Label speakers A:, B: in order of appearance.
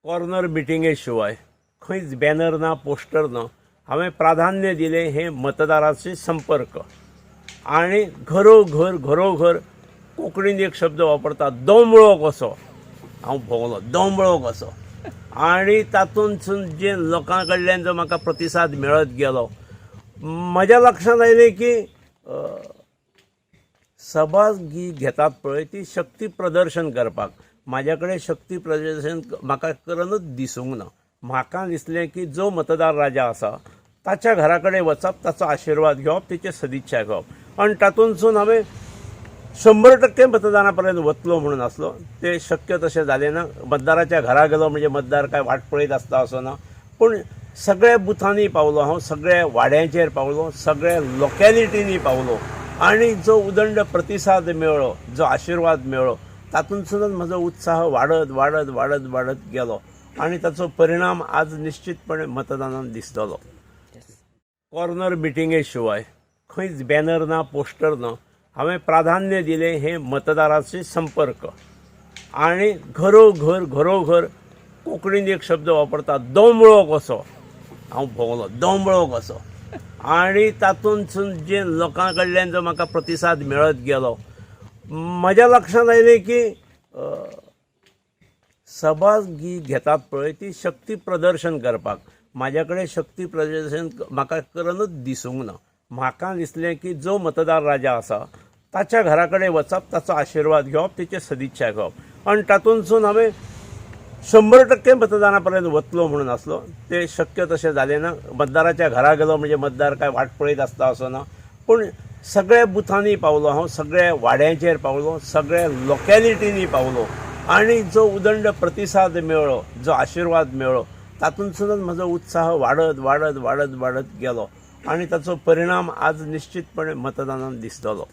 A: Corner मिटिंगे शिवाय खंयच banner ना, पोस्टर ना. हांवें प्राधान्य दिलें हें मतदाराचे संपर्क आनी घरोघर घरोघर. कोंकणीन एक शब्द वापरता, दोंबळो कसो हांव भोंवलो, दोंबळो कसो. आनी तातूंतसून जे लोकां कडल्यान जो म्हाका प्रतिसाद मेळत गेलो, म्हज्या लक्षांत आयलें की सभा जी घेतात पळय ती शक्ती प्रदर्शन करपाक. म्हाज्या कडेन शक्ती प्रदर्शन म्हाका करनूच दिसूंक ना. म्हाका दिसलें की जो मतदार राजा आसा ताच्या घरा कडेन वचप, ताचो आशिर्वाद घेवप, ताची सदिच्छा घेवप आनी तातूंतसून हांवें 100% मतदाना पर्यंत वतलो म्हणून आसलो. ते शक्य तशें जालें ना. मतदाराच्या घरा गेलो म्हणजे मतदार काय वाट पळयत आसता असो ना, पूण सगळ्या बुथांनी पावलो हांव, सगळ्या वाड्यांचेर पावलो, सगळ्या लोकेलिटींनी पावलो आनी जो उदंड प्रतिसाद मेळ्ळो, जो आशिर्वाद मेळ्ळो, तातूंतसूनच म्हजो उत्साह वाडत वाडत वाडत वाडत गेलो आनी ताचो परिणाम आज निश्चितपणे मतदानान दिसतलो. कॉर्नर मिटिंगे शिवाय खंयच बॅनर ना, पोस्टर ना. हांवें प्राधान्य दिलें हें मतदाराचे संपर्क आनी घरोघर घरोघर. कोंकणीन एक शब्द वापरता, दोंबळो कसो हांव भोंवलो, दोंबळो कसो. आनी तातूंतसून जे लोकां कडल्यान जो म्हाका प्रतिसाद मेळत गेलो, म्हज्या लक्षांत आयलें की सभा जी घेतात पळय ती शक्ती प्रदर्शन करपाक. म्हाज्या कडेन शक्ती प्रदर्शन म्हाका करनूच दिसूंक ना. म्हाका दिसलें की जो मतदार राजा आसा ताच्या घरा कडेन वचप, ताचो आशिर्वाद घेवप, ताची सदिच्छा घेवप आनी तातूंतसून हांवें 100% मतदाना पर्यंत वतलो म्हणून आसलो. ते शक्य तशें जालें ना. मतदाराच्या घरा गेलो म्हणजे मतदार काय वाट पळयत आसता असो ना, पूण सगळ्या बुथांनी पावलो हांव, सगळ्या वाड्यांचेर पावलो, सगळ्या लोकेलिटींनी पावलो आनी जो उदंड प्रतिसाद मेळ्ळो, जो आशिर्वाद मेळ्ळो, तातूंतसूनच म्हजो उत्साह वाडत वाडत वाडत वाडत गेलो आनी ताचो परिणाम आज निश्चितपणे मतदानान दिसतलो.